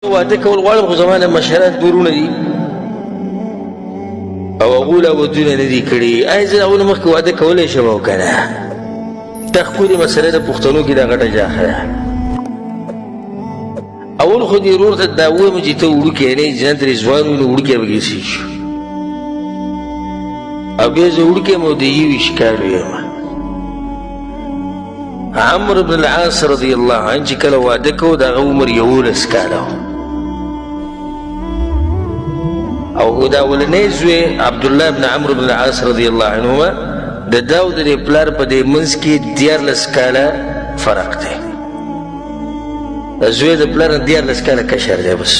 واده کول غواړم خو زما نه مشران دوه وروڼه دي او هغو لا ودونه نه دي کړي، ایا زه د هغو نه مخکې واده کولی شم او که نه؟ دا ښکلې مسله ده، پښتنو کې دا غټه جاخه ده. اول خو دې ورور ته دا ووایم چې ته وړوکی نه یې، چې نن ترې ځوان وي نو وړوکی به کېسې شو، او بیا زه وړوکی یم او د 21 کالو یم. عمرو بن العاص رضی الله عنه چې کله واده کو د هغه عمر 11 کاله او دا اولنی زوی عبدالله بن عمرو بن العاص رضی الله عنهما د ده او د دې پلار په دې منځ کې 13 کاله فرق دی. د زوی د پلار نه 13 کاله کشر دی. بس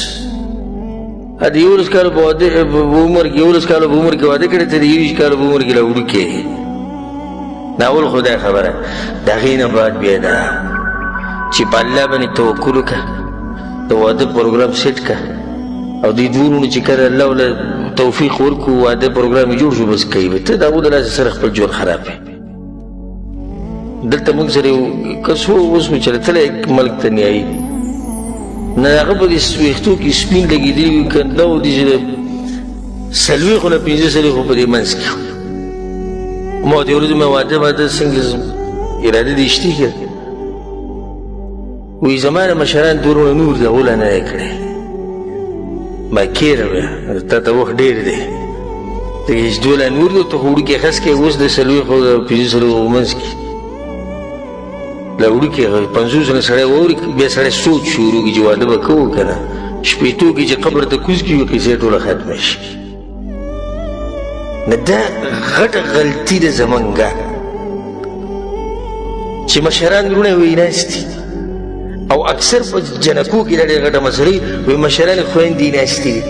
د 11 کالو په واده عمر کې، 11 کالو په عمر کې واده کړی، ته د 21 کالو په عمر کې لا وړوکی. دا اول خدای خبره. د هغې نه بعد بیا دا چې په الله باندې توکل وکړه، د واده پروګرام سیټ کړه، او دې دوه وروڼو چې کله الله وله توفیق ورکړو واده پروګرام یې جوړ شو، بس کوي به. ته د هغو د لاسه سره خپل ژوند خراب یې. دلته موږ سره یو کس و، اوس مو چې تللی ملک ته نیایي نه، هغه په دې ویښتو کې سپین لګېدلي وي، که نه و دي چې د 40 نه 45 په دې منځ کې. ما دې ورځې مې واده ماده څنګه اراده دې شتي که وایي زما نه مشران دوه وروڼه نور دي، هغو لا نه دی کړی. ما کېره بیا تا ته وخت ډېر دی، ځکه چې دوه لا نور دي، ته خو وړوکی خس کې اوس د 40 د 45 منځ کې لا وړوکی، 50 نه سړی واوري بیا سړی سوچ شروع کړي چې واده به کوو که نه. شپېتو کې چې قبر ته کوز کړي قصې ټوله ختمه شي. نه دا غټه غلطي ده زمونږه چې مشران وروڼه وایي ناست دي، او اکثر په جنکو کې دا ډېره غټه مسله وي، وایي مشران خویندې ناستې دي،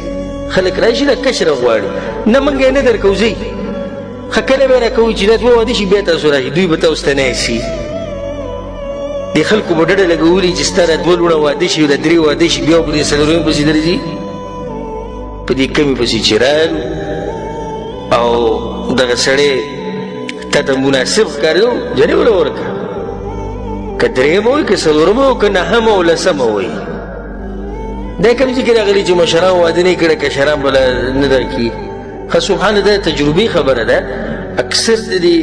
خلک راشي دا کشره غواړي، نه موږ یې نه درکوو، ځئ ښه کله به راکوو چې دا دوه واده شي بیا تاسو راشي، دوی به تاسو ته نه شي. دې خلکو به ډډه لګولي چې ستا دا دوه لوڼه واده شي، دا درې واده شي، بیا په دې څلورم پسې درځي، په دې کمې پسې چې رالو او دغه سړی تا ته مناسب ښکارېدو جنې وله ورکړه، که درېیمه وي که څلورمه وي که نهمه او لسمه وي. دا کوم ځای کې راغلي چې مشران واده نه کړی کشران به نه درکړي؟ ښه سبحان الله، دا تجربې خبره ده. اکثر د دې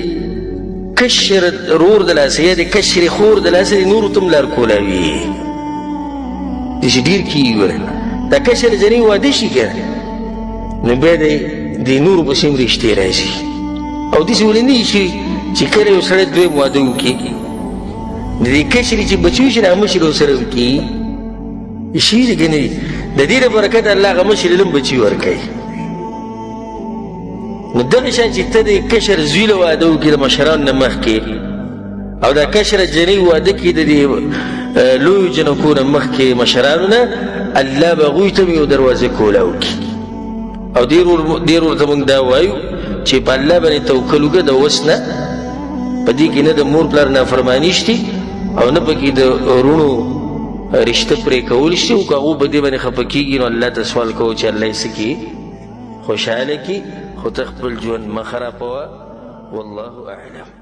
کشر رور د لاسه یا د کشرې خور د لاسه د نورو ته هم لار کولاوي، داسې ډېر کېږي. ګوره دا کشر جنۍ واده شي که نه نو بیا د نورو پسې هم رشتې راځي، او داسې ولې نه شي چې کله یو سړی دویم واده وکړي د دې کشرې چې بچي وشي هغه مشر ورسره وکړي شي که نه دي، د دې له برکته الله هغه مشر له هم بچي ورکوي. نو دغه شان چې ته د کشر زوی له واده وکړي د مشرانو نه مخکې، او دا کشره جنۍ واده کړي د دې لویو جنکو نه مخکې مشرانو نه، الله به هغوی ته هم یو دروازه کولا وکړي. او دې ورور ته موږ دا وایو چې په الله باندې توکل وکړه د وس نه، په دې کې نه د مور پلار نافرماني شتي او نه پکې د وروڼو رشته پرې کول شي، او که هغو په دې باندې خفه کېږي نو الله ته سوال کوو چې الله یې څه کړي خوشحاله کړي، خو ته خپل ژوند مه خرابوه. والله اعلم.